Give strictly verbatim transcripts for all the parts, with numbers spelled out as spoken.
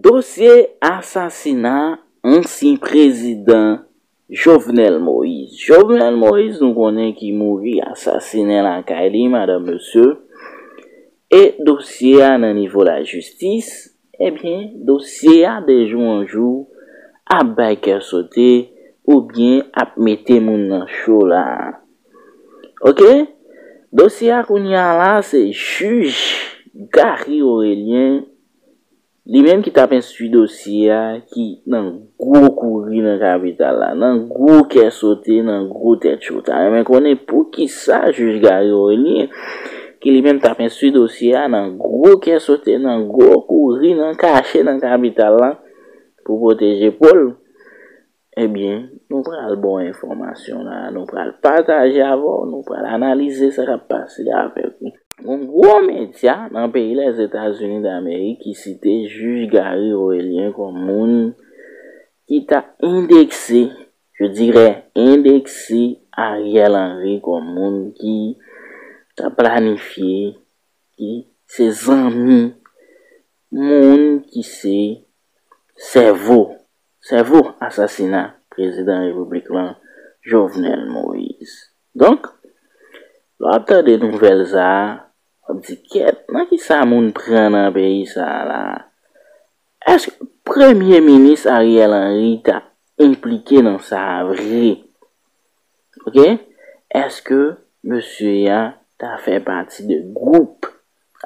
Dosye asasina ansyen prezidan Jovenel Moïse. Jovenel Moïse, nou konnen ki mouri asasinen lakay li, madanm, mesye. E dosye a nan nivo lajistis, ebyen, dosye a de jou an jou ap bay kè sote oubyen ap mete moun nan cho la. Oke? Dosye a kounye a la, se jij Gary Aurelien, li menm ki t ap enstwi dosye a, ki nan gwo kouri nan kapital la, nan gwo kè sote, nan gwo tèt cho. Ta renmen konnen poukisa jij Gary Aurelien, ki li menm t ap enstwi dosye a, nan gwo kè sote, nan gwo kouri, nan kache nan kapital la, pou pwoteje po l. Ebyen, nou pral ba w enfòmasyon la, nou pral pataje avè w, nou pral analize sa k ap pase avèk ou. Yon gwo medya nan peyi Lèzetazini Damerik ki site jij Gary Aurelien kòm moun ki ta endekse, je dirais, endekse Ariel Henry kòm moun ki ta planifye, ki se zanmi moun ki se sèvo, sèvo asasina prezidan repiblik lan, Jovenel Moïse. Donk, lè w ap tande nouvèl sa a, w ap di, "Kèt, nan ki sa moun pran nan peyi sa a la? Èske premye minis Ariel Henry ta enplike nan sa a vre?" Oke? Èske mesye a ta fè pati de gwoup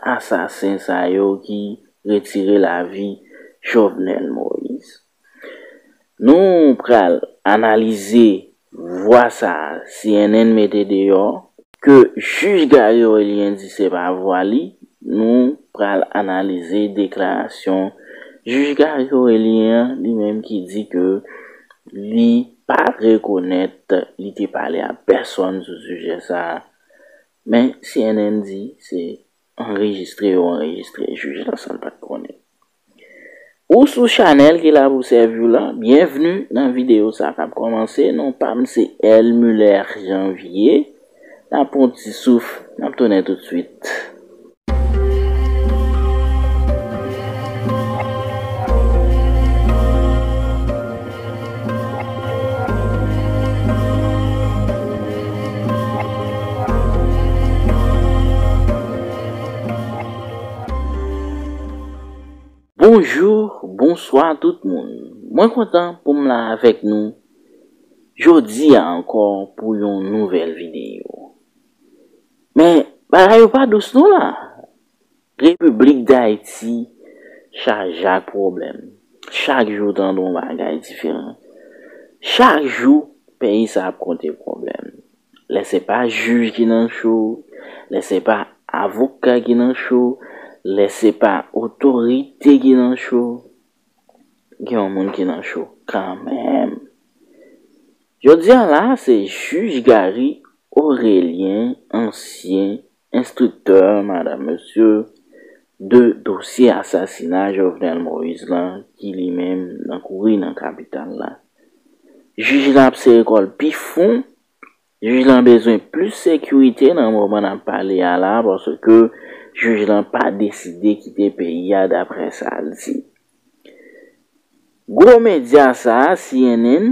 asasen sa yo ki retire lavi Jovenel Moïse? Nou pral analize vwa sa a C N N mete deyò, ke jij Gary Aurelien di se pa vwa li. Nou pral analize deklarasyon jij Gary Aurelien an, li menm ki di ke li pa rekonèt li te pale a pèsonn sou sijè sa a. Men C N N di se anrejistre yo anrejistre jij la san l pa t konnen. Ou sou chanèl ki la pou sèvi w lan, byenvni nan videyo sa k ap kòmanse. Non pa m se L Muller Janvier. N ap pran yon ti souf, n ap tounen toutswit. Bonjou, bonswa tout moun. Mwen kontan pou m la avèk nou jodi a ankò pou yon nouvèl videyo. Men, bagay yo pa dous non la. Repiblik Dayiti chaje ak pwoblèm. Chak jou w tande yon bagay diferan. Chak jou, peyi sa ap konte pwoblèm. Lè se pa jij ki nan cho, lè se pa avoka ki nan cho, lè se pa otorite ki nan cho, gen yon moun ki nan cho kanmenm. Jodi a la, se jij Gary Aurelien, ansyen enstriktè, madanm, mesye, de dosye asasina Jovenel Moïse lan, ki li menm nan kouri nan kapital la. Jij la ap sere kò l pi fon. Jij lan bezwen plis sekirite nan moman n ap pale a la, paske jij lan pa deside kite peyi a, daprè sa l di. Gwo medya sa a, C N N,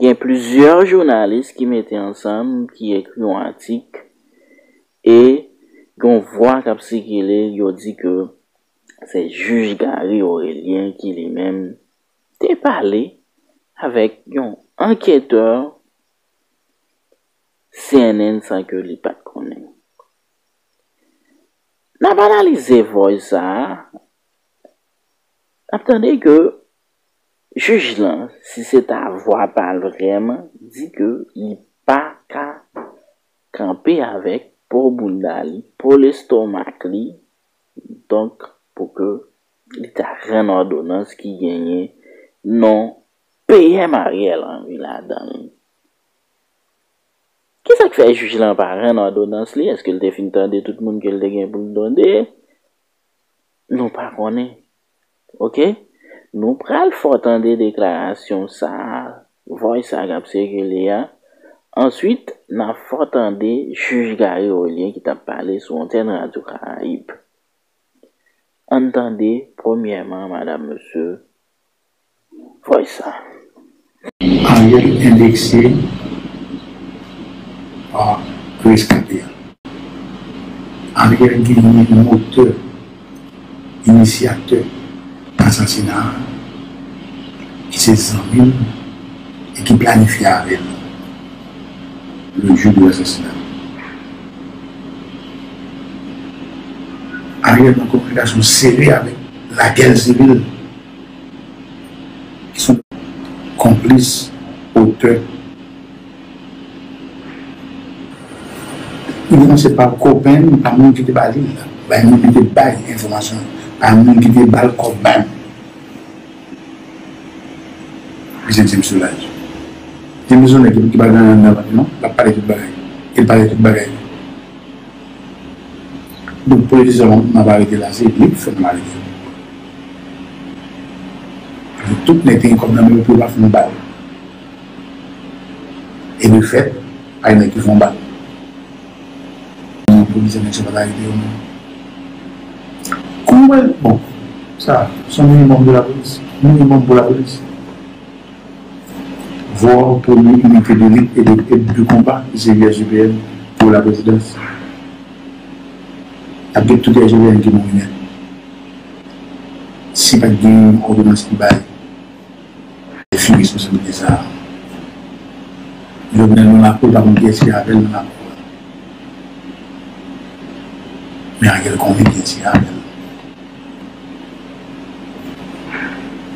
gen plizyè jounalis ki mete ansanm, ki ekri yon atik, e gen yon vwa k ap sikile, yo di ke se jij Gary Aurelien ki li menm te pale avèk yon anketè C N N san ke li pa t konnen. N ap analize voice sa a, n ap tande ke jij lan, si se ta vwa pa l vrèman, di ke li pa ka kanpe avèk po bounda li, po lestomak li, donk, pou ke li ta rann òdonans ki genyen non P M Ariel Henry ladan l. Kisa k fè jij lan pa rann òdonans li? Èske l te fin tande tout moun ke l te gen pou l tande? Nou pa konnen. Oke? Nou pral fè w tande deklarasyon sa a, voice sa k ap sikile a. Answit, n ap fè w tande jij Gary Aurelien ki t ap pale sou antèn Radyo Karayib. Ann tande, premyèman, madanm, mesye, vòy sa. Ariel endekse pa reskape a. Ariel genyen motè, inisyatè asasina a, ki se zanmi l e ki planifye avè l le jour de l'assassinat. Ariel nan kominikasyon sere avèk Lagèl Sivil, ki se konplis, otè. Li kòmanse pa kopen l, pa moun ki te ba li l la, bay moun ki te bay enfòmasyon, pa moun ki te ba l kòb, bay Li se James Soulage. James se yon nèg ki pa gen anyen nan vant li non, l ap pale tout bagay. E l pale tout bagay. Donk, politizan m ap arete la, se li k fè m arete. Paske tout nèg te gen kòb nan men yo pou yo pa fè yon bal. E de fèt, pa gen nèg ki fè yon bal. Nan polis avèk se pa ta rete yo menm. Kòman, bon, sa, se yon minimòm pou lapolis. Minimòm pou lapolis. Vwa pou nou inite de lit e de, e de konba, ki se U S G P N pou laprezidans. Ap gen tout U S G P N ki mouri nèt. Si pa t gen yon òdonans ki bay, li fini responsablite sa a. Jovenel nan lakou, pa konn kiyès ki avè l nan lakou a. Men Ariel konnen kiyès ki avè l.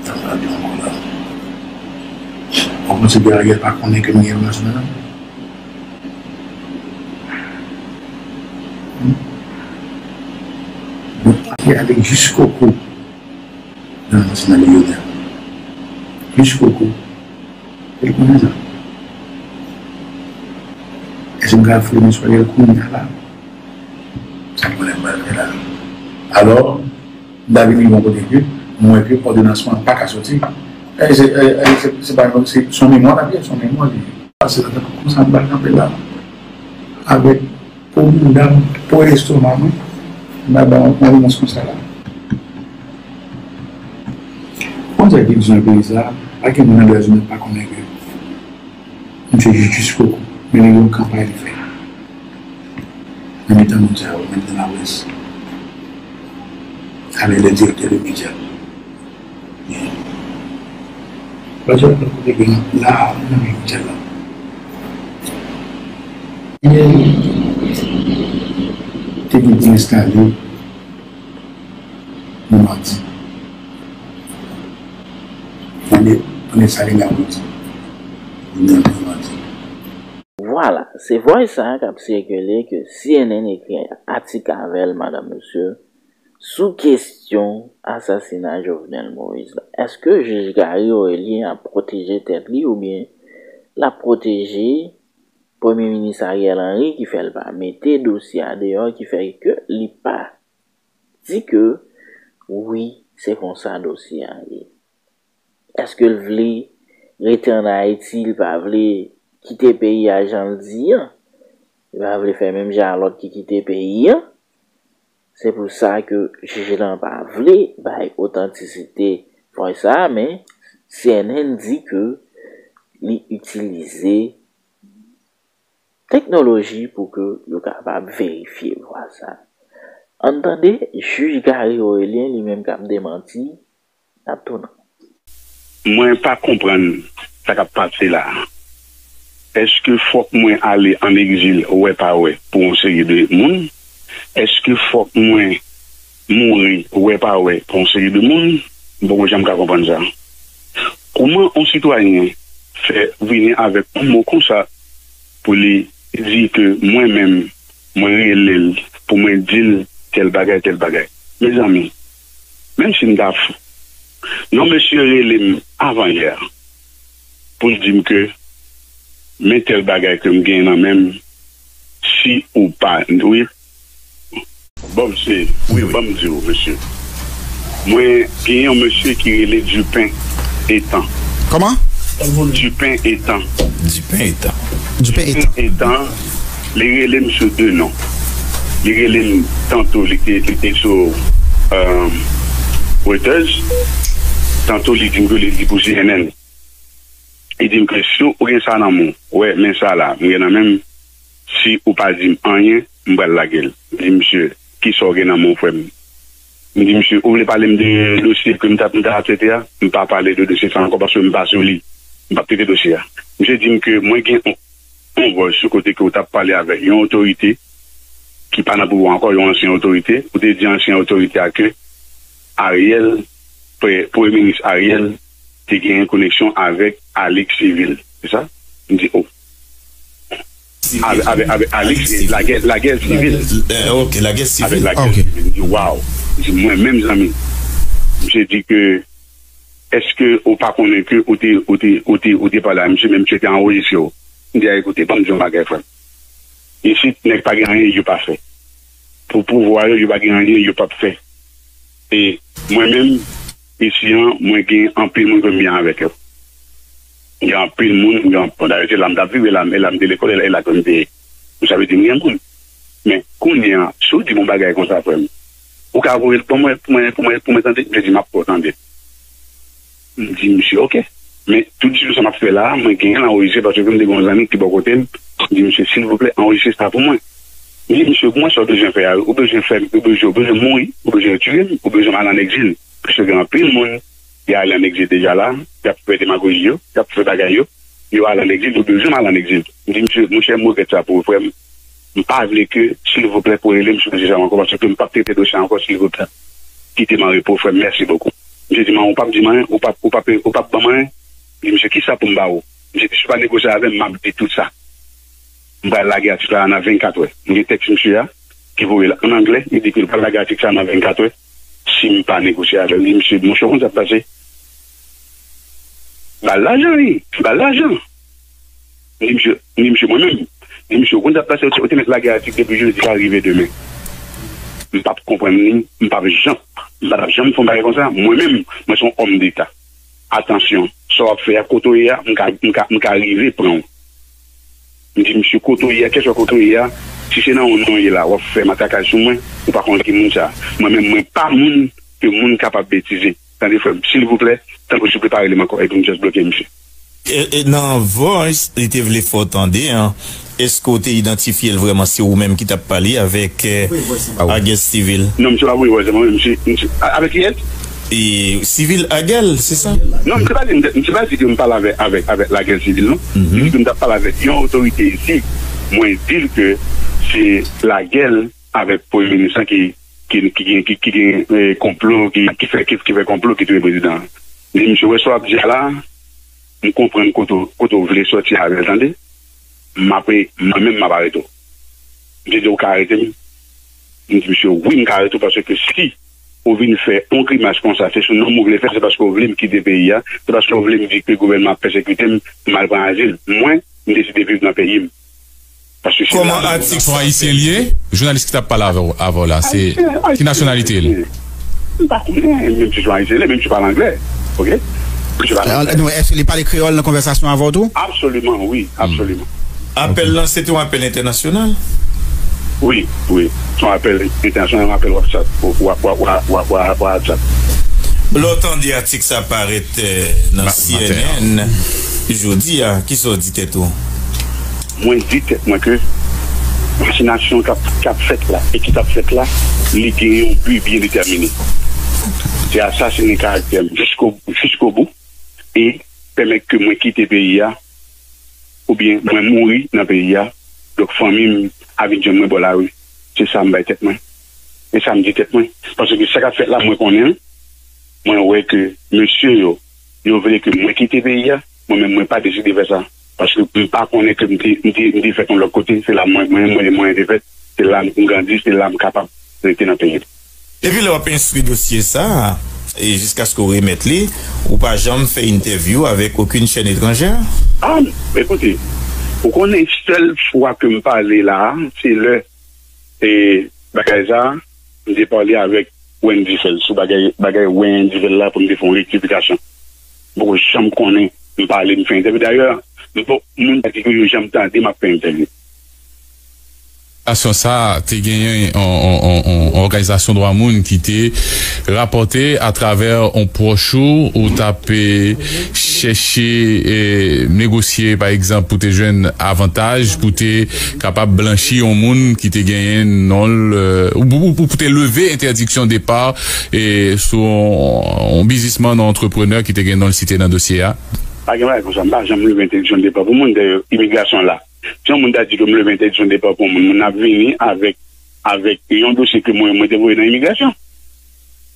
Sa m pral di ankò la. Ou panse ke Ariel pa konnen ke m gen relasyon nan? Donk, ki ale jiskoko nan asasina Lionel. Jiskoko. E konnen sa. Èske m ka foure mesye Ariel kounye a la? Sa m konnen m pral fè la. Alò, m ta vin rive yon kote ke m wè ke òdonans mwen an pa ka soti. E se, e, e se, se pa yon, se, se yon memwa l ap ye, se yon memwa li ye. Pase la, tankou konsa m pral kanpe la. Avèk po mounda m, po estoma mwen, m pral ba yon òdonans konsa la. Konn sa ki bizwen peyi sa a, pa gen moun nan Lèzonèt pa konnen ke misye jis jiskoko, men li gen yon kanpay li fè. Nan mitan moun sa yo, menm nan laprès. Avèk lè direktè de medya. Pase yon kote gen la, nan medya la. Te gen pou enstale yon madi. Mande, mande sa li la pou di. Mande yon madi. Vwala, se vòy sa a k ap sikile ke C N N ekri atik avè l, madanm, mesye, sou kesyon asasina Jovenel Moïse la. Èske jij Garry Orélien ap pwoteje tèt li oubyen l ap pwoteje Premye Minis Ariel Henry ki fè l pa mete dosye a deyò, ki fè ke li pa di ke wi, se konsa dosye a ye. Èske l vle rete ann Ayiti, li pa vle kite peyi a jan l di an? Li pa vle fè menm jan a lòt ki kite peyi an? Se pou sa ke jij lan pa vle bay otantisite vòy sa a, men C N N di ke li itilize teknoloji pou ke yo kapab verifye vwa sa. Ann tande jij Garry Orélien li menm k ap demanti, n ap tounen. Mwen pa konprann sa k ap pase la a. Èske fòk mwen ale ann egzil wè pa wè pou yon seri de moun? Èske fòk mwen mouri wè pa wè pou yon seri de moun? M poko janm ka konprann sa. Kòman yon sitwayen fè vini avèk yon mo konsa pou li di ke mwen menm, mwen rele l pou mwen di l tèl bagay, tèl bagay? Mezanmi, menm si m ta fou, yon mesye rele m avan yè pou l di m ke men tèl bagay ke m gen nan men m, si ou pa, wi, Bon, mesye, wi, wi, ban m di w, mesye. Mwen gen yon mesye ki rele Dupen Etan. Kòman? Dupen Etan. Dupen Etan. Dupen Etan. Etan, li rele m sou de non. Li rele m tanto, li te, li te sou, euh, Reuters, tanto li di m ke li, li pou C N N. Li di m ke si w gen sa nan men w, wè, men sa la, m gen nan men m, si ou pa di m anyen, m pral lage l. M di misye, kisa w gen nan men w, frè m? M di misye, ou vle pale m de dosye ke m t ap, m t ap trete a? M pa pale de dosye sa ankò paske m pa sou li. M p ap trete dosye a. Misye di m ke mwen gen yon, yon vòy sou kote ke w t ap pale avèk yon otorite ki pa nan pouvwa ankò, yon ansyen otorite. Ou te di ansyen otorite a ke Ariel, pre-, premye minis Ariel, te genyen koneksyon avèk Alix Civil. Se sa? M di, oh. Avèk, avèk, avèk Alix, lagè, lagè sivil. Eh, ok, lagè sivil. Avèk lagè sivil. M di, waw. M di, mwen menm, zanmi. Misye di ke, èske ou pa konnen ke ou te, ou te, ou te, ou te pale a misye, men misye te anrejistre w? M di, a, ekoute, ban m di yon bagay, frè m. Isit, nèg pa gen anyen yo pa fè. Pou pouvwa yo, yo pa gen anyen yo p ap fè. E mwen menm, isi an, mwen gen anpil moun ke m byen avèk yo. Gen anpil moun, gen anpil, dayè, se la m t ap viv, e la, e la m te lekòl, e la, e la ke m te, sa vle di m gen moun. Men, kounye a, si w di m yon bagay konsa, frè m, ou ka voye l pou mwen, pou mwen, pou mwen, pou mwen tande? Misye di, m ap fè w tande. M di, misye, ok. Men, tout diskou sa m ap fè la a, mwen genyen l anrejistre paske m te gen yon zanmi ki bò kote m. M di, misye, silvouplè, anrejistre sa pou mwen. M di, misye, mwen, sa w bezwen fè a, ou bezwen fè m, ou bezwen, ou bezwen mouri, ou bezwen tiye m, ou bezwen m al an egzil. Paske gen anpil moun, y ale an egzil deja la, y ap fè demagoji yo, y ap fè bagay yo, yo ale an egzil, yo bezwen m al an egzil. M di, misye, monchè, m regrèt sa pou ou, frè m. M pa vle ke, silvouplè, pou rele m sou dosye sa ankò, paske m p ap trete dosye a ankò, silvouplè. Kite m an repo, frè m, mèsi bokou. Misye di m, ou p ap di m anyen, ou p ap, ou p ap, ou p ap ban m anyen. M di, misye, kisa pou m ba ou? Misye di, si w pa negosye avè m, m ap di tout sa. M pral lage atik la nan vennkat è. M gen tèks misye a, ki voye l an anglè, li di ke l pral lage atik sa nan vennkat è, si m pa negosye avè l. M di, misye, monchè, ou konn sa k pase? Ba l lajan, wi, ba l lajan. M di misye, m di misye, mwen menm, m di misye, ou konn sa k pase, ou te mèt lage atik depi jodi a rive demen. M p ap konprann li, m p ap janm, m pa t ap janm fè yon bagay konsa. Mwen menm, mwen se yon òm deta. Atansyon, sa w ap fè a, kote w ye a, m ka, m ka, m ka rive pran w. M di misye, kote w ye a, kèlkeswa kote w ye a, si se nan yon non w ye la, w ap fè matrakaj sou mwen, ou pa konn ki moun sa. Mwen menm, mwen pa moun ke moun kapab betize. Tande, frè m, silvouplè, tanpri, sou prepare li m ankò, epi m just bloke misye. E, e nan voice li te vle fè w tande an, èske w te idantifye l vrèman, se ou menm ki t ap pale avèk, eh, Aguel Civil? Non, misye pa voye voice, se mwen menm, misye, misye, a-, avèk kiyès? E Civil Aguel, se sa? Non, misye pa di, misye pa di ke m pale avèk, avèk, avèk Aguel Civil, non. Li di ke m t ap pale avèk yon otorite isi, mwen di l ke se Aguel avèk premye minis lan ki, ki, ki gen, ki, ki gen, eh, konplo, ki, ki fè, ki, ki fè konplo, ki touye prezidan an. Li di, misye, wè sa w ap di a la, m konprann kote w, kote w vle sòti avè l, tande. M ap, mwen menm, m ap arete w. Misye di, ou ka arete m? M di, misye, wi, m ka arete w, paske si ou vin fè yon grimas konsa, se sou non m ou vle fè, se paske w vle m kite peyi a, se paske w vle m di ke gouvènman ap pèsekite m, m al pran azil. Mwen, m deside viv nan peyi m. Paske se la. Kòman atik sa fèt? Se yon Ayisyen li ye? Jounalis ki t ap pale avè w, avè w la, se ki nasyonalite l? M pa konnen, menm si se yon Ayisyen li ye, menm si l pale anglè. Ok? Misye pale anglè. Nou, èske li pale kreyòl nan konvèsasyon avè w tou? Absoliman, wi, absoliman. Apèl lan, se te yon apèl entènasyonal? Wi, wi. Se yon apèl entènasyonal, yon apèl WhatsApp. Wa-, wa-, WhatsApp. Lè w tande atik sa parèt, eh, nan C N N jodi a, kisa w di tèt ou? Mwen di tèt mwen ke machinasyon k ap, k ap fèt la e ki t ap fèt la, li gen yon bi byen detèmine. Se asasinen karaktè m jisko, jiskobou e pèmèt ke mwen kite peyi a, oubyen mwen mouri nan peyi a, donk fanmi m a vin jwenn mwen bò lari. Se sa m bay tèt mwen. E sa m di tèt mwen. Paske sa k ap fèt la, mwen konnen l. Mwen wè ke mesye yo, yo vle ke mwen kite peyi a. Mwen menm, mwen pa deside fè sa. Paske m pa konnen ke m te, m te, m te fèt yon lòt kote. Se la mwen, mwen, mwen, mwen te fèt. Se la m grandi, se la m kapab rete nan peyi m. Depi lè w ap enstwi dosye sa a, e jiskaske w remèt li, ou pa janm fè entèvyou avèk okenn chèn etranjè? Ah, ekoute, ou konnen sèl fwa ke m pale la a, se lè, e, bagay sa a, m te pale avèk Wendy Phèl sou bagay, bagay Wendy Phèl la pou m te fè yon rektifikasyon. M poko janm konnen, m pale, m fè entèvyou. Dayè, m pa, moun pa di ke yo janm tande m ap fè entèvyou. Asosiyasyon sa a te genyen yon, yon, yon, yon òganizasyon dwa moun ki te rapòte atravè yon pwòch ou, ou t ap, eh, chèche, eh, negosye, pa egzanp, pou te jwenn avantaj, pou te kapab blanchi yon moun ki te genyen non l, eh, ou, ou, ou pou te leve entèdiksyon depa, eh, sou yon, yon biznismann, yon antreprenè ki te gen non l site nan dosye a. Pa gen bagay konsa, m pa janm leve entèdiksyon depa pou moun, dayè, imigrasyon la. Si yon moun ta di ke m leve entèdiksyon depa pou yon moun, moun nan ap vini avèk, avèk yon dosye ke mwen, mwen te voye nan imigrasyon.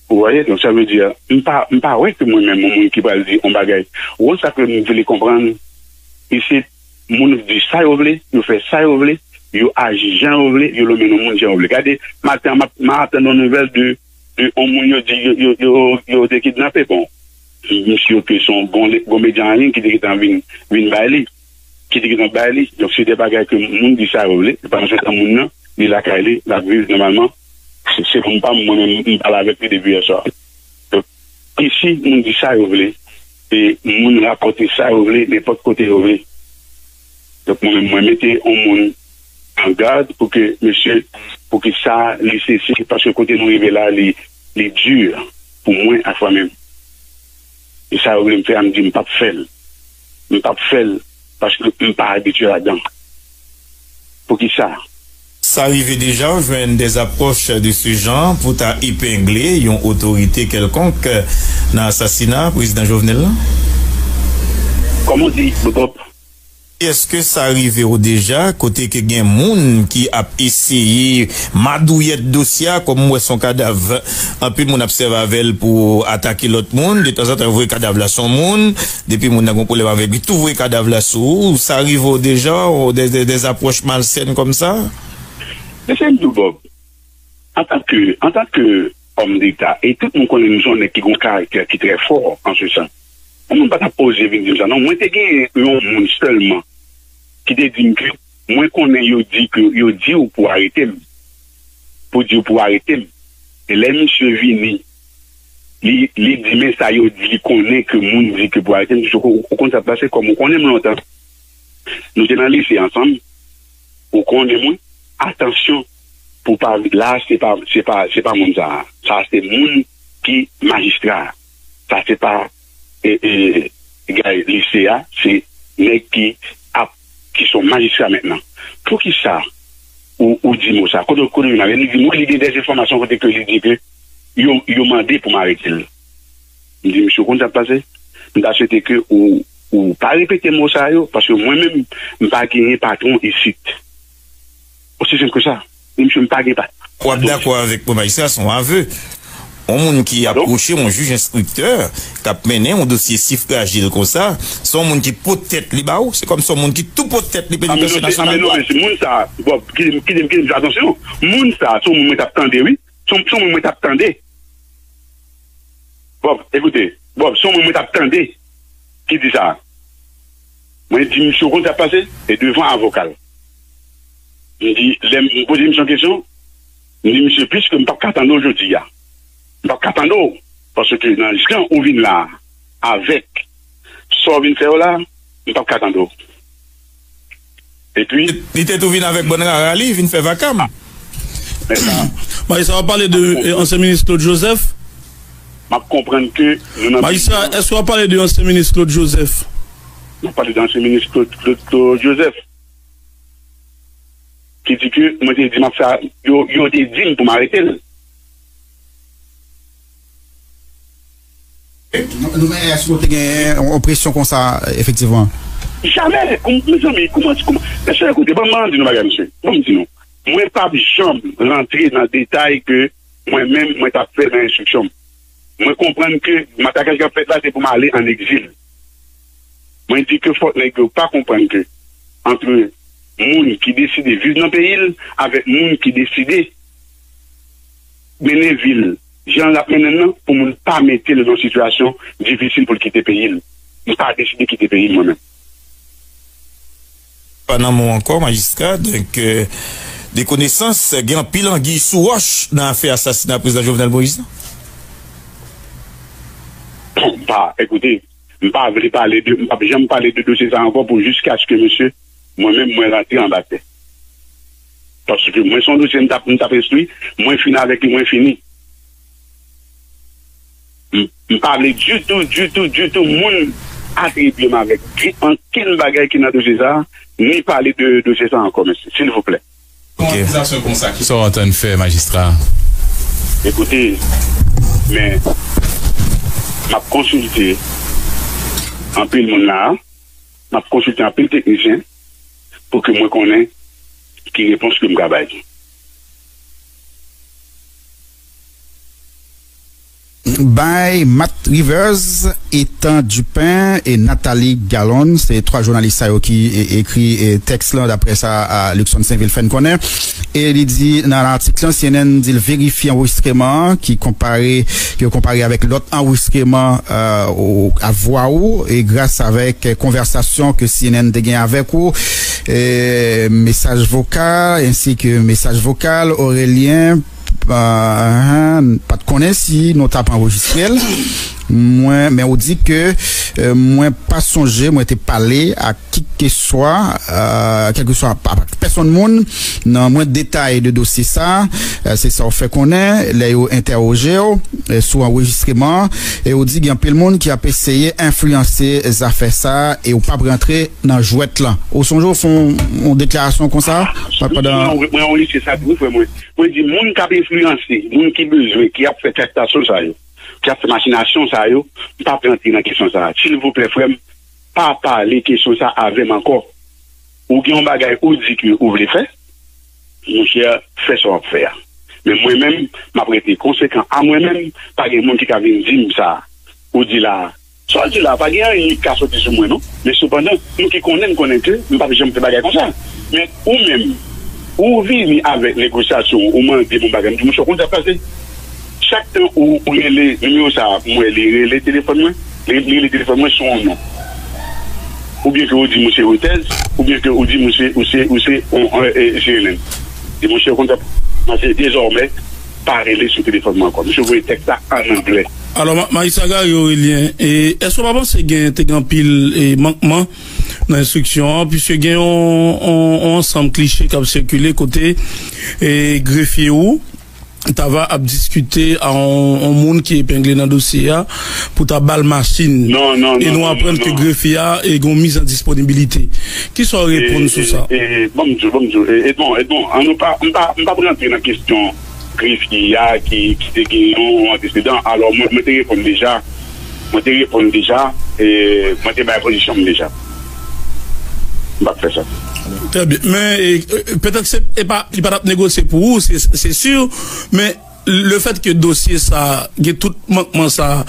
Ou wè, donk sa vle di, m pa, m pa wè ke mwen menm, yon moun ki pral di yon bagay. Ou konn sa ke m vle konprann? Isit, moun di sa yo vle, yo fè sa yo vle, yo aji jan yo vle, yo lonmen non moun jan yo vle. Gade, maten an, m ap, m ap tann yon nouvèl de, de yon moun yo di yo, yo, yo, yo te kidnape. Bon, misye ke se yon bon, bon medya an liy ki te gentan vin, vin bay li, ki te gentan bay li. Donk, se de bagay ke moun di sa yo vle, se pa nan sèten moun nan, li lakay li, l ap viv nòmalman. Se, se moun pa m, mwen menm, m pale avèk li depi yè swa. Donk, isi, moun di sa yo vle, e moun rapòte sa yo vle, nenpòt kote yo vle. Donk, mwen menm, mwen mete yon moun an gad pou ke, mesye, pou ke sa, li se, se, paske kote nou rive la, li, li di pou mwen ak mwen menm. E sa yo vle m fè a, m di m p ap fè l. M p ap fè l paske m pa abitye ladan. Poukisa? Sa rive deja w jwenn des approches de ce genre pou ta epengle yon otorite kèlkonk nan asasina prezidan Jovenel lan? Kòman w di, Bob? Èske sa rive w deja kote ke gen moun ki ap eseye madouyèt dosye a, kòm m wè se yon kadav, anpil moun ap sèvi avè l pou atake lòt moun, detanzantan yo voye kadav la sou yon moun, depi moun nan gen yon pwoblèm avèk li, tou voye kadav la sou ou, sa rive w deja, w, des, des, des approches malsaines kòmsa? Mesye, m di w, Bob, antanke, antanke òm deta, e tout moun konnen m se yon nèg ki gen yon karaktè ki trè fò an se sans. Yon moun pa t ap oze vin di m sa, non. Mwen te gen yon moun sèlman ki te di m ke mwen konnen yo di ke, yo di w pou arete m. Pou di w pou arete m. E lè misye vini, li, li di men sa yo di, li konnen ke moun di ke pou arete m. Ou, ou konn sa k pase, kòm ou konnen m lontan. Nou te nan lise ansanm. Ou konnen mwen, atansyon pou pa, la, se pa, se pa, se pa moun sa a. Sa a se moun ki majistra a. Sa se pa, e, e, gay lise a, se nèg ki ap, ki se yon majistra mentnan. Poukisa ou, ou di mo sa? Kote, kote w vin avè l? Li di mwen, li gen des enfòmasyon kote ke li di ke yo, yo mande pou m arete l. M di, "Mesye, ou konn sa k pase? M ta swete ke ou, ou pa repete mo sa yo, paske mwen menm, m pa genyen patwon isit." Osi senp ke sa. M di, "Mesye, m pa gen patwon." W ap dakò avèk mwen, majistra, se yon avè. Yon moun ki apwoche yon jij enstriktè, k ap mennen yon dosye si frajil konsa, se yon moun ki pot tèt li ba ou, se kòm se yon moun ki tou pot tèt li penitensye nasyonal. Anben non, mesye, moun sa, bon, kite m, kite m, kite m, atansyon, moun sa, se yon moun mwen t ap tande, wi. Se yon, se yon moun mwen t ap tande. Bob, ekoute, Bob, se yon moun mwen t ap tande ki di sa. Mwen di misye, ou konn sa k pase? E devan avoka l. M di, lè m poze misye yon kesyon, m di, "Misye, piske m p ap ka tande w jodi a, m p ap ka tande w, paske nan jan ou vin la a, avèk sa w vin fè yo la, m p ap ka tande w." Epi, li te tou vin avèk bann rara li, vin fè vakam. Men sa, Majistra, w ap pale de, eh, ansyen minis Claude Joseph? M ap konprann ke nou nan... Majistra, èske w ap pale de ansyen minis Claude Joseph? M ap pale de ansyen minis Claude, Claude, Claude Joseph. Ki di ke mwen te di m ap fè, yo, yo te di m pou m arete l. Nou, nou, men èske w te gen yon presyon konsa, efektivman? Jamè! Kòm, mezanmi, kòman, kòman, mesye, ekoute, ban m, ban m di nou bagay, mesye. Ban m di nou. Mwen p ap janm rantre nan detay ke mwen menm, mwen t ap fè nan enstriksyon m. Mwen konprann ke matakaj k ap fèt la, se pou m ale ann egzil. Mwen di ke fòk nèg yo pa konprann ke antre moun ki deside viv nan peyi l avèk moun ki deside mennen vi l jan l ap mennen l nan, pou moun pa mete l nan yon sitiyasyon difisil pou l kite peyi l. M pa deside kite peyi m mwen menm. Pa nan mo ankò, majistra, donk, euh, de konesans, gen anpil anguille sous roche nan afè asasina prezidan Jovenel Moïse lan? Bon, pa, ekoute, m pa vle pale de, m p ap janm pale de dosye sa ankò pou jiskaske, mesye, mwen menm, mwen rantre anba tè. Paske mwen se yon dosye m t ap, m t ap enstwi, mwen fini avèk li, mwen fini. M, m pa vle ditou, ditou, ditou moun atribye m avèk ankenn bagay ki nan dosye sa a, ni pale de dosye sa a ankò, mesye, silvouplè. Ok. Sa w antann fè, majistra? Ekoute, men, m ap konsilte anpil moun la a, m ap konsilte anpil teknisyen pou ke mwen konnen ki repons ke m ka bay. By Matt Rivers, Ethan Dupin e Nathalie Gallon, se twa jounalis sa yo ki e, ekri e, tèks lan, daprè sa a, Luckson Sainvil fè n konnen. E li di nan atik lan, C N N di l verifye anrejistreman an ki konpare, ke yo konpare avèk lòt anrejistreman, euh, ou, a vwa ou, e gras avèk konvèsasyon ke C N N te gen avèk ou, e mesaj vokal, ensi ke mesaj vokal, Aurélien, euh, pa t konnen si nou t ap anrejistre l. Mwen, men ou di ke, euh, mwen pa sonje mwen te pale ak kikeswa, euh, kèlkeswa pa, pa pèsonn moun nan mwen detay de dosye sa, euh, se sa w fè konnen lè yo entèwoje w, euh, sou anrejistreman, e ou di gen anpil moun ki ap eseye enfliyanse zafè sa, e ou p ap rantre nan jwèt lan. Ou sonje w fè yon, yon deklarasyon konsa? Pandan mwen, mwen, mwen, se sa tou, wi, frè mwen. Mwen di moun k ap enfliyanse, moun ki bezwen, ki ap fè traktasyon sa yo, ki ap fè machinasyon sa yo, m p ap rantre nan kesyon sa a. Silvouplè, frè m, pa pale kesyon sa avè m ankò. Ou gen yon bagay ou di ke ou vle fè, monchè, fè sa w ap fè a. Men mwen menm, m ap rete konsekan a mwen menm, pa gen moun ki ka vin di m sa ou di la a. Sa w di la a, pa gen anyen ki ka soti sou mwen, non. Men sepandan, nou ki konnen, n konnen ke m p ap janm fè bagay konsa. Men ou menm, ou vini avèk negosyasyon, ou mande m yon bagay, m di, monchè, w konn sa k pase? Chak tan ou, ou rele nimewo sa a, m wè li rele telefòn mwen, li, li rele telefòn mwen sou yon non. Oubyen ke ou di m ou se Reuters, oubyen ke ou di m ou se, ou se, ou se, on, on, e, C N N. Di, monchè, w konn sa k pase, dezòmè, pa rele sou telefòn mwen ankò. Misye voye tèks la ann anglè. Alò, ma-, Majistra Gary Aurélien, e, èske w pa panse gen, te gen anpil, e, mankman nan enstriksyon an, piske gen yon, yon, yon ansanm kliche k ap sikile kote, e, grefye ou, t ava ap diskite a yon, yon moun ki epengle nan dosye a pou ta ba l machin. Non, non, e non, nou non, aprann non, ke non. Grefye a, e, gen yon miz an disponibilite. Kisa w reponn sou sa? E, e, e, ban m di w, ban m di w, e, Edmond, Edmond, an nou pa, m pa, m pa p rantre nan kesyon grefye a ki, ki te gen yon antesedan. Alò, mwen, mwen te reponn deja. Mwen te reponn deja. E, mwen te bay pozisyon m deja. M p ap fè sa. Trè byen. Men, e, e, petèt se, e pa, li pa t ap negosye pou ou, se, se si. Men, lefètke dosye sa a, gen tout mankman sa a,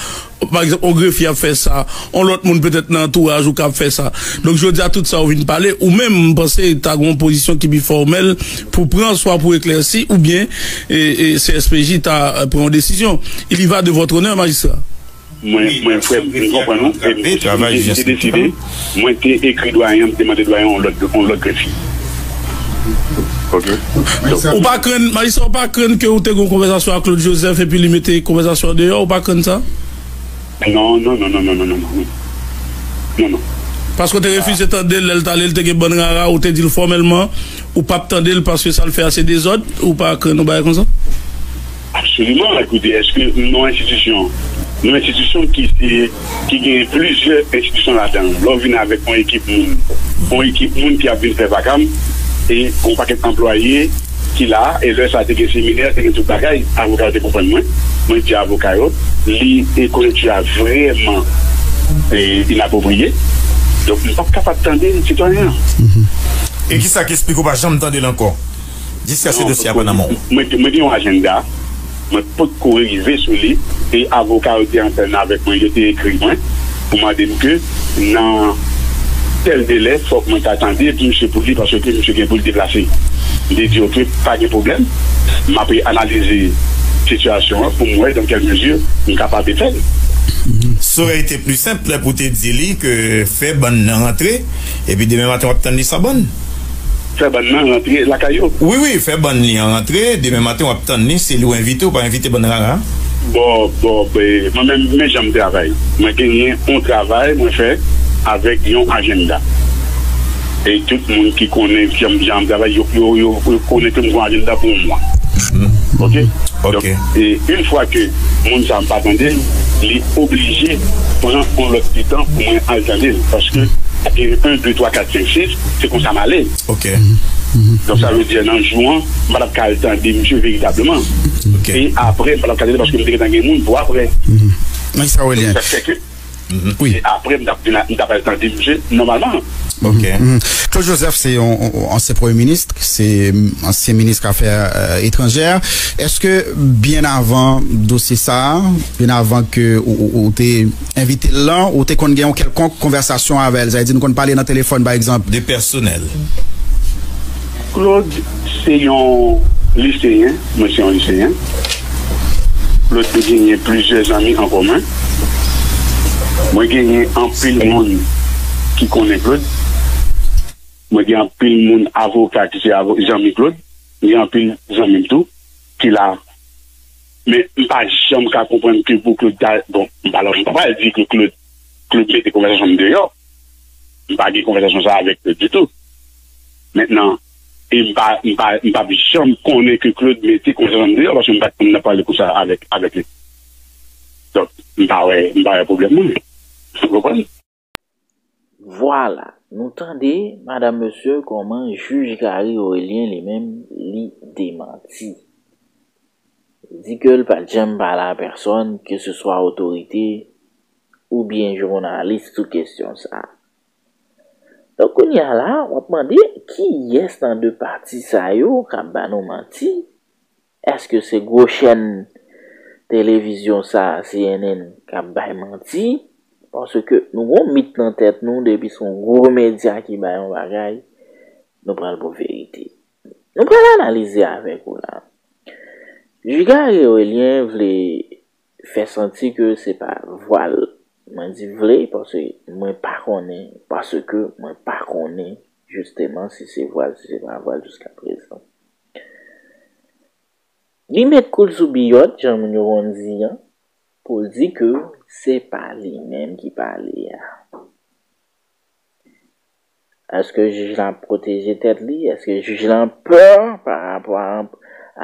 pa egzanp, yon grefye ap fè sa, yon lòt moun petèt nan antouraj ou ka ap fè sa. Donk, jodi a, tout sa ou vin pale, ou menm, m panse ta gen yon pozisyon ki pi fòmèl pou pran, swa pou eklèsi, oubyen, e, e, C S P J ta, e, pran yon desizyon. Il y va de votre honneur, majistra. Mwen, mwen, frè m, m konprann ou, e m te deside, mwen te ekri dwayen an, m te mande dwayen an yon lòt, yon lòt grefye. Ok. Ou pa krenn, majistra, ou pa krenn ke ou te gen yon konvèsasyon ak Claude Joseph epi li mete konvèsasyon an deyò, ou pa krenn sa? Non, non, non, non. Non, non. Paske w te refize tande l lè l t ale, l te gen bann rara, ou te di l fòmèlman, ou p ap tande l paske sa l fè a se dezòd, ou pa krenn yon bagay konsa? Absoliman. Ekoute, èske yon enstitisyon, yon enstitisyon ki se, ki gen plizyè enstitisyon ladan l, lè w vin avèk yon ekip moun, yon ekip moun ki ap vin fè vakam, e yon pakèt anplwaye ki la, e lè sa te gen seminè, te gen tout bagay, avoka yo te konprann mwen, mwen di avoka yo, li, e konjonkti a vrèman, e, inapwopriye, donk m p ap kapab tande sitwayen an. E kisa k esplike w pa janm tande l ankò? Jiskaske dosye a pa nan men w. Mwen, mwen gen yon ajanda, mwen potko rive sou li, e avoka yo te antèn avèk mwen, yo te ekri mwen pou mande m ke nan tèl delè, fòk mwen ta tande pou misye, pou li, paske misye gen pou l deplase. M te di, oke, pa gen pwoblèm, m ap analize sitiyasyon an pou m wè dans quelle mesure m kapab fè l. Ça aurait été plus simple pou te di li ke fè bann nan rantre, epi demen maten w ap tann li sa bann. Fè bann nan rantre lakay yo. Wi, wi, fè bann li an rantre, demen maten w ap tann li, se li w envite, ou pa envite bann rara. Bon, bon, ben, mwen menm, men jan m travay. Mwen genyen yon travay mwen fè avèk yon ajanda. E tout moun ki konnen jan, jan m travay, yo, yo, yo, yo konnen ke m gen yon ajanda pou yon mwa. Ok? Donk, e yon fwa ke moun sa m pa tande l, li oblije pran yon lòt ti tan pou mwen al tande l. Paske, e, en, de, twa, kat, senk, sis, se konsa m ale. Ok. Donk, sa vle di, nan jou an, m pa t ap ka al tande misye veritableman. Ok. E apre, m pa t ap ka tande l paske m te gentan gen moun pou apre. Nan sa w li an. Sa fè ke Wi. E apre, m t ap vin a, m t ap al tande misye nòmalman. Ok. Claude Joseph se yon, yon ansyen premye minis, se ansyen minis afè etranjè. Èske byen avan dosye sa a, byen avan ke ou, ou, ou te envite l lan, ou te konn gen yon kèlkonk konvèsasyon avè l? Sa vle di nou konn pale nan telefòn, pa egzanp? De pèsonèl. Claude se yon liseyen, mwen se yon liseyen. Claude te genyen plizyè zanmi an komen. Mwen genyen anpil moun ki konnen Claude. Mwen gen anpil moun avoka ki se avo-, zanmi Claude. Mwen gen anpil zanmi m tou ki la. Men m pa janm ka konprann ke pou Claude ta, bon, m pa, m pa pral di ke Claude, Claude mete konvèsasyon m deyò. M pa gen konvèsasyon sa avèk Claude ditou. Mentnan, e m pa, m pa, m p ap janm konnen ke Claude mete konvèsasyon deyò, paske m pa t konn ap pale konsa avèk, avèk li. Donk, m pa wè, m pa wè pwoblèm mwen. Ou konprann? Vwala, nou tande, madanm, mesye, kòman jij Gary Orélien li menm, li demanti. Li di ke l pa t janm pale a pèsòn, ke se swa otorite oubyen jounalis, sou kesyon sa a. Donk, kounye a la, w ap mande, kiyès nan de pati sa yo k ap ba nou manti? Èske se gwo chèn televizyon sa a, C N N, k ap bay manti? Paske nou gon mit nan tèt nou, depi se yon gwo medya ki bay yon bagay, nou pral pou verite. Nou pral analize avèk ou la. Jij Gary Orélien vle fè santi ke se pa vwa l. Mwen di vle, paske mwen pa konnen, paske mwen pa konnen jisteman si se vwa l, si se pa vwa l jiska prezan. Li met kou l sou biyòt, jan moun yo konn di an, pou l di ke se pa li menm ki pale a. Èske jij la ap pwoteje tèt li? Èske jij la pè pa rapò a,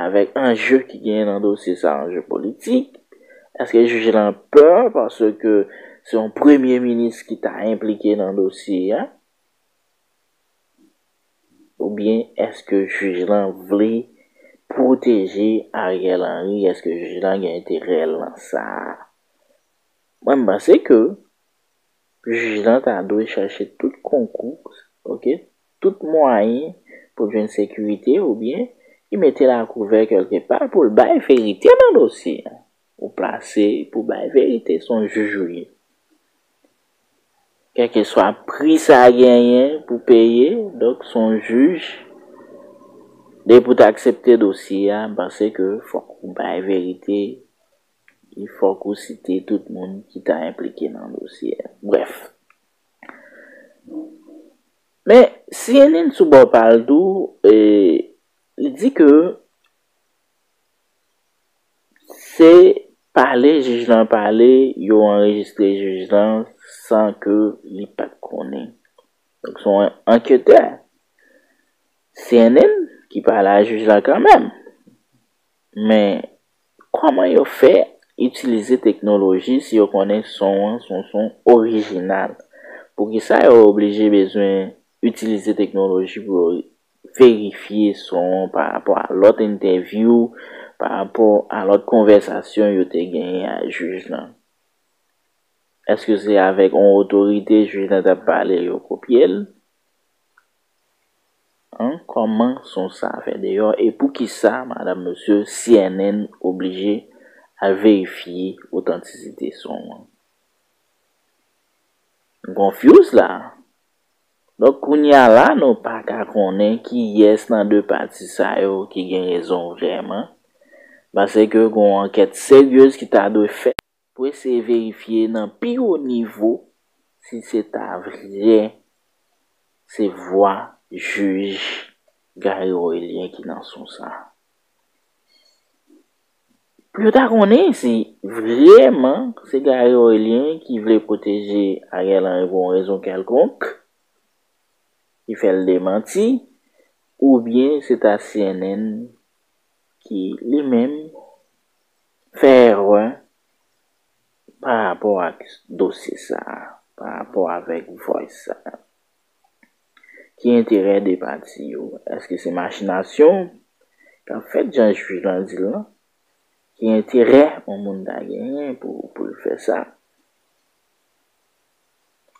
avèk anje ki genyen nan dosye sa, anje politik? Èske jij la pè paske se yon premye minis ki ta enplike nan dosye a? Oubyen èske jij la vle pwoteje Ariel Henry? Èske jij la gen enterè nan sa a? Mwen, m panse ke jij la ta dwe chèche tout konkou, ok, tout mwayen pou l jwenn sekirite oubyen li mete l a kouvè kèlke pa pou l bay verite nan dosye a. Ou plase pou bay verite, se yon jij ou ye. Kèlkeswa pri sa genyen pou peye, donk se yon jij, depi w ta aksepte dosye a, m panse ke fòk ou bay verite, e fòk ou site tout moun ki ta enplike nan dosye a. Brèf. Men, C N N sou bò pa l tou, e, li di ke se pale jij lan pale, yo anrejistre jij lan san ke li pa t konnen. Donk, se yon anketè C N N ki pale a jij la kanmenm. Men, kòman yo fè itilize teknoloji si yo konnen son an se yon son orijinal? Poukisa yo oblije bezwen itilize teknoloji pou yo verifye son an pa rapò a lòt entèvyou, pa rapò a lòt konvèsasyon yo te genyen ak jij lan? Èske se avèk yon otorite jij lan t ap pale, yo kopye l? An, kòman son sa fè deyò e poukisa, madanm, mesye, C N N oblije al verifye otantisite son an? M konfyouz la. Donk, kounye a la, nou pa ka konnen kiyès nan de pati sa yo ki gen rezon vrèman, paske gen yon ankèt seryez ki ta dwe fèt pou eseye verifye nan pi wo nivo si se ta vrè se vwa jij Gary Orélien ki nan son sa. Pou yo ta konnen si vrèman se Gary Orélien ki vle pwoteje Ariel Henry pou yon rezon kèlkonk, ki fè l demanti, oubyen se ta C N N ki li menm fè erè pa rapò ak dosye sa a, pa rapò avèk voice sa a. Ki enterè de pati yo? Èske se machinasyon k ap fèt jan jij lan di l lan? Ki enterè yon moun ta genyen pou, pou l fè sa?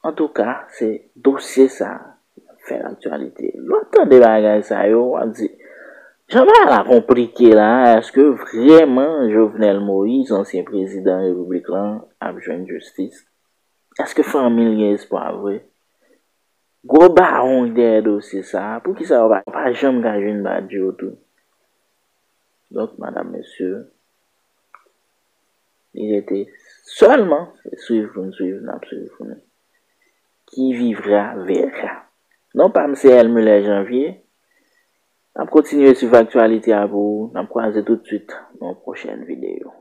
Antouka, se dosye sa a k ap fè laktyalite. Lè w ap tande bagay sa yo, w ap di, jan bagay la konplike la, èske vrèman Jovenel Moïse, ansyen prezidan repiblik lan, ap jwenn jistis? Èske fanmi l gen espwa vre? Gwo bawon ki dèyè dosye sa a, poukisa yo pa, pa janm ka jwenn badji yo tou? Donk, madam, mesye, li rete sèlman se swiv pou n swiv, n ap swiv pou nou. Qui vivra verra. Non pa m se Elmuller Janvier. N ap kontinye swiv aktyalite a pou ou. N ap kwaze toutswit nan yon pwochèn videyo.